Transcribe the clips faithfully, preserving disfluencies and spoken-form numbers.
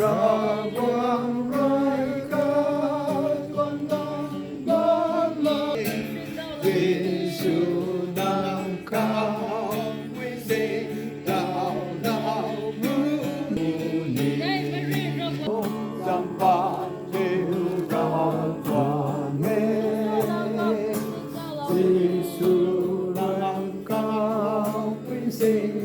Ravguangc rui khat guang dang bam la, Jisu nang khou zingdauhlou mu ni. Champan liu Ravguangc e, Jisu nang khou zing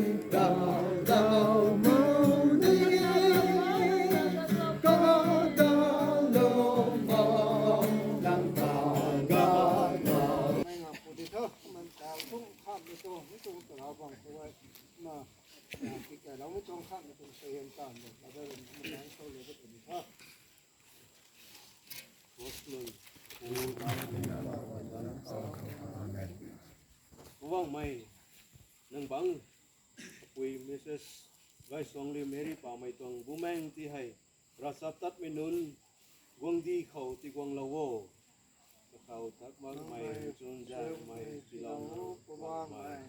Poubauhmei, nang bangc apui Mrs Gaisuangliu Mary Pamei tuang bumaeng ti hei ravchaptatmei nunc guangcdic khou tiguanglou o. Kakhou tat makmei chunzaenghmei tiilou o, Poubauhmei.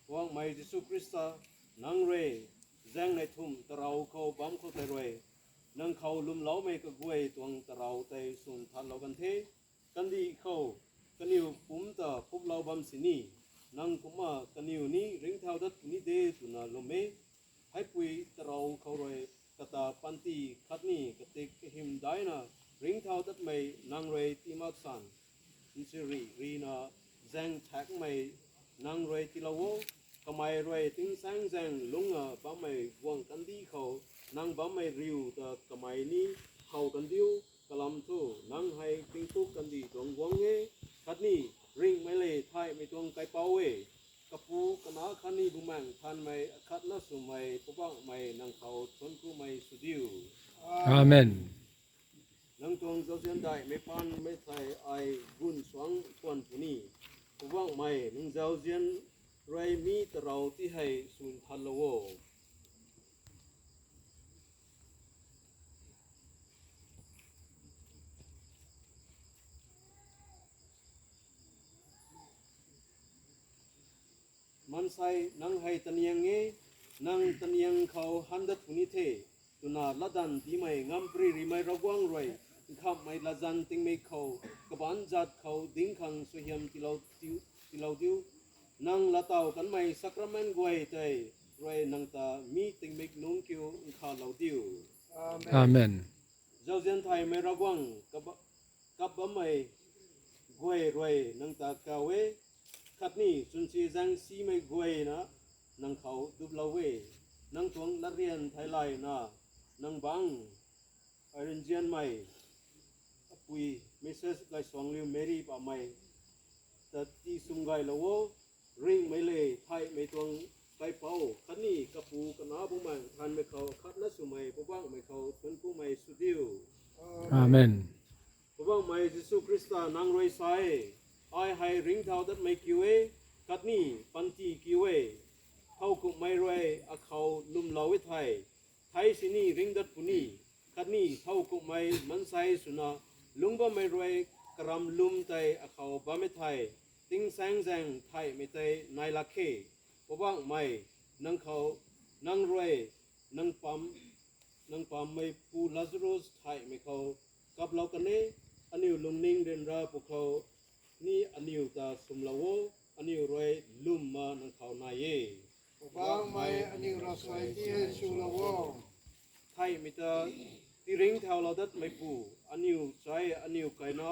Poubauhmei Jisu Khrista, nang rui zaengnei thumh tarou khou bam khou tei rui, nang khou lwmloumei kaguay tuang tarou tei swn thatlou kan the. Kandih khou kaniw pumc ta phuplou bam sini, nang kumcna kaniw ni ringcthau dat puni de twna lwm e. Heipui tarou khou rui kata panty khatni katik kahym daihna ringcthau datmei nang rui tii mak san, nchirih rina zaeng thaekmei nang rui tiilou o. Kamei rui tingsaengzaeng lungcna bammei guang kandih khou nang bammei riu ta kamei ni how kandiu. Kalam thu nang hei tingpuk kandih tuang guangc e, khatni ringhmei le thaihmei tuang kaipouc e. Kapu, Kanac khatni Bumaengh Nthanmei akhatna swmei Poubauhmei, nang khou thuanckumei sw diu. Amen. Nang tuang zauzian daihmei phaan mei thei ai gun suangc khwan puni. Poubauhmei, nang zauzian rui mi tarou ti hei swn thatlou o. Maansei, nang hei taniang e, nang taniang khou han dat puni the, twna latdanv tiimei Ngampary Rimei Ravguangc rui nkhamhmei latzan tingmik khou kabaanc zat khou ding khang suaihiam tiilou diu, tiilou diu. Nang laatow kanmei sacrament guay tei rui nang ta mi tingmik nungc kiu nkhavlou diu. Amen. Zauzian thaymei Ravguangc, kap, kap bammei guay rui nang ta kaw e, khatni chwnsi zaeng simei guayna nang khou duplou e. Nang tuang latryan theilayna nang bangc ai ryanzianmei apui Mrs Gaisuangliu Mary Pamei ta tii sumgaylou o. Ringhmei le thaihmei tuang kaipouc khatni Kapu, Kanac, Bumaengh Nthanmei khou akhatna swmei Poubauhmei khou thuanckumei sw diu. Amen. Poubauhmei Jisu Khrista, nang rui sa e, ai hei ringcthau datmei kiu e, khatni panty kiu e. Thowkumhmei rui akhou lwmlou e thei, thei sini ring dat puni, khatni thowkumhmei maansei swna lungc bammei rui karam lwm tei akhou bam e thei, tingsaengzaeng thaihmei tei nai lak khe. Poubauhmei, nang khou, nang rui, nang pam, nang pammei pu Lazarus thaihmei khou kaplou kan e, aniu lungning ryanra pwkhou ni aniu ta swmlou o, aniu rui lwmna nang khou nai e. Poubauhmei, aniu ravsuai ti hei swlou o. Thaihmei ta tiringcthaulou datmeipu, aniu chai, aniu kaina,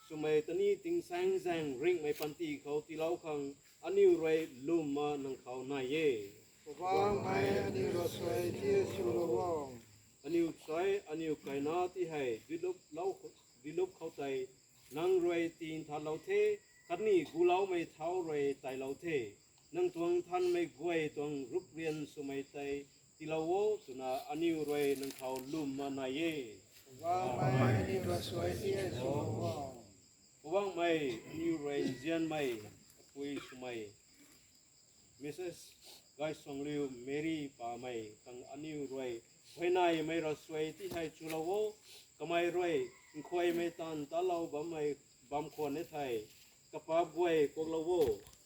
swmei ta ni tingsaengzaeng ringhmei panty khou tiilou khang, aniu rui lwmna nang khou nai e. Poubauhmei, aniu ravsuai ti hei swlou o. Aniu chai, aniu kaina ti hei diluplou, dilup khou tei, nang rui tinthatlou the, khatni guloumei thau rui tailou the. Nang tuang nthanmei guay tuang ruprian swmei tei tiilou o twna aniu rui nang khou lwmna nai e. Poubauhmei, aniu ravsuai ti hei swlou o. Poubauhmei, aniu rui nzianmei, apui swmei, Mrs Gaisuangliu Mary Pamei khang aniu rui huayneymei ravsuai ti hei chulou o. Kamei rui nkhuaymei taanv talou bammei bam khwan e thei, kapaap guay kuaklou o.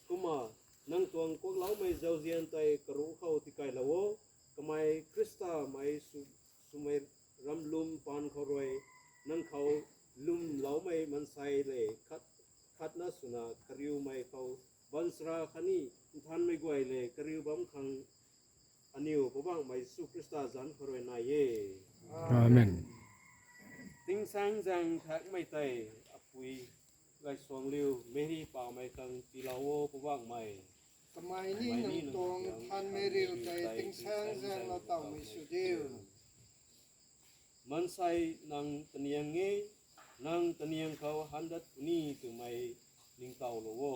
Kumna nang tuang kuakloumei zauzian tei karuh khou tikailou o. Kamei Khrista mei sw swmei ramlum paan khou rui nang khou lwmloumei mansei le khat, khatna swna kariumei khou baanchara khatni nthanmei guay le kariu bam khang aniu Poubauhmei Jisu Khrista zanc khou rui nai e. Amen. Tingsaengzaeng thaekmei tei apui Gaisuangliu Mary Pamei khang tiilou o Poubauhmei. Kamei ni nang tuang nthanmei riu tei tingsaengzaeng lou tawmei sw diu. Mansei nang taniang e, nang taniang khou handat puni twmei ningtowlou o.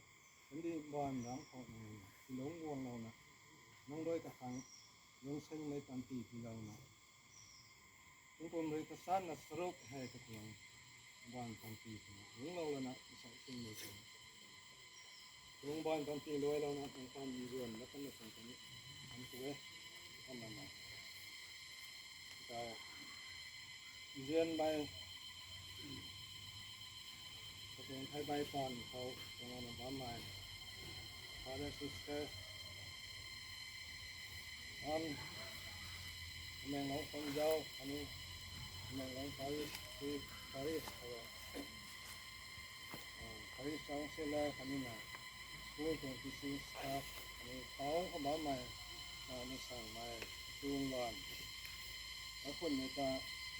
Kandih mbaanv ram khou nang lungc guanglouna, nang rui kakhang lungcsinmei panty tiilouna, tingkum rui kasanna charuk hei katuang mbaanv panty twna lungclou lana, nsa tingmei twna, katuang mbaanv panty luailouna nang tan nzuan la kanna sang kani, nang tu e, kanna na. Tei nzianmei katuang theibai taanv khou kangana bammei father, sister, an, Tamenglong Pamzau khatni Tamenglong Parish, Parish, Parish Councillor khatni na school tuang teaching staff khatni pau khou bammei, ni sangmei, tuang baan, kakhunmei ta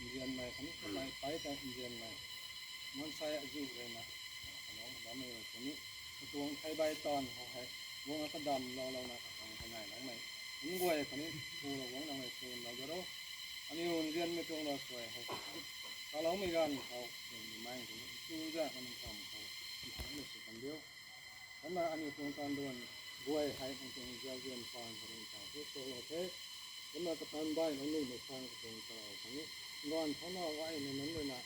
nzianmei khatni kamei pei ta nzianmei, maansei azuh rui na, kanow bammei rui khatni katuang theibai taanv khou hei guangna kadamlou louna kakhang kanei langmei, nunc guay khatni pulou guangloumei suanlou da ro. Aniu nzianmei tuang ravsuai hei kaloumei ganv khou, nzianmei khatni chuzaenghmei nang kam khou nthangmei sw kan diu. Kumna aniu tuang taanduan guay hei nang tuang zauzian paan kha ring tang thu suanlou the. Kumna katan baihmei nuhmei khang katuang tarou khatni ganv thauna gaymei nunc rui na,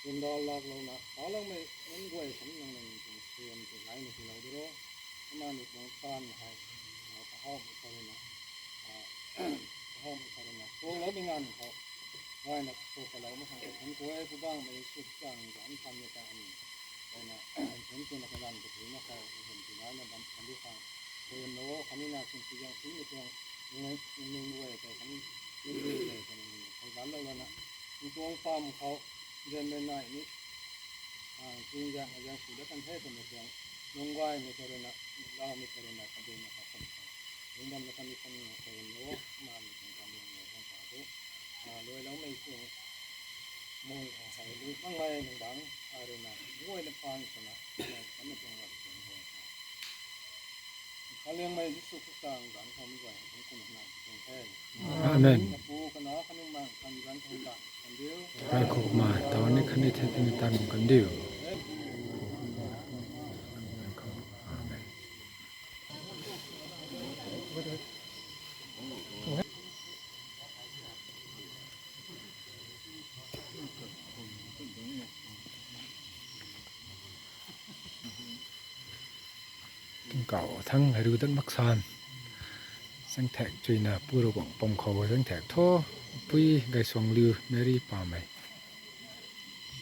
undal laklouna paloumei nunc guay khatni nang nang tuang suan tei gaymei tiilou da ro. Kumna ni tuang taanv hei kahawmei khou rui na, kahawmei khou rui na suanloumei ganv khou gayna suakaloumei khang katuang kuay Poubauhmei Jisu Khrista zanc thanmei ta ani, gayna nthun twna kaganv kathuina khou nthun tinaina bam kandih khang suanlou o. Khatni na singsi zang simei tuang ning guay tei khatni ning guay tei khatni theiganlou lana, nang tuang pam khou nzianmei nai ni, tingzang azang sw dat kan the twmei tuang lungc gaymei khou rui na, laumei khou rui na, kaduna kakhun khou lungc bamna kandih khang suanlou o. Kumna ni tuang taanduan guay khang ta thu, luailoumei tuang mung khou hei lu makmei nang bangc ai rui na guayna phaan swna, nang khatni tuang ram tuang guay khou, Kaliangmei Jisu Khrista zanc khou mi guay khang kumna nang tuang the. Amen. Kapu, Kanac khatni Bumaengh Nthanmei zanc khou nang kan diu. Kaikhouh ma taw ni khatni the khatni tan kan diu. Amen. Tingkauh thangc hei riu dat mak san, Chaengthaek chuina Pu Ravguangc pam khou Chaengthaek thu, Pui Gaisuangliu Meri pamei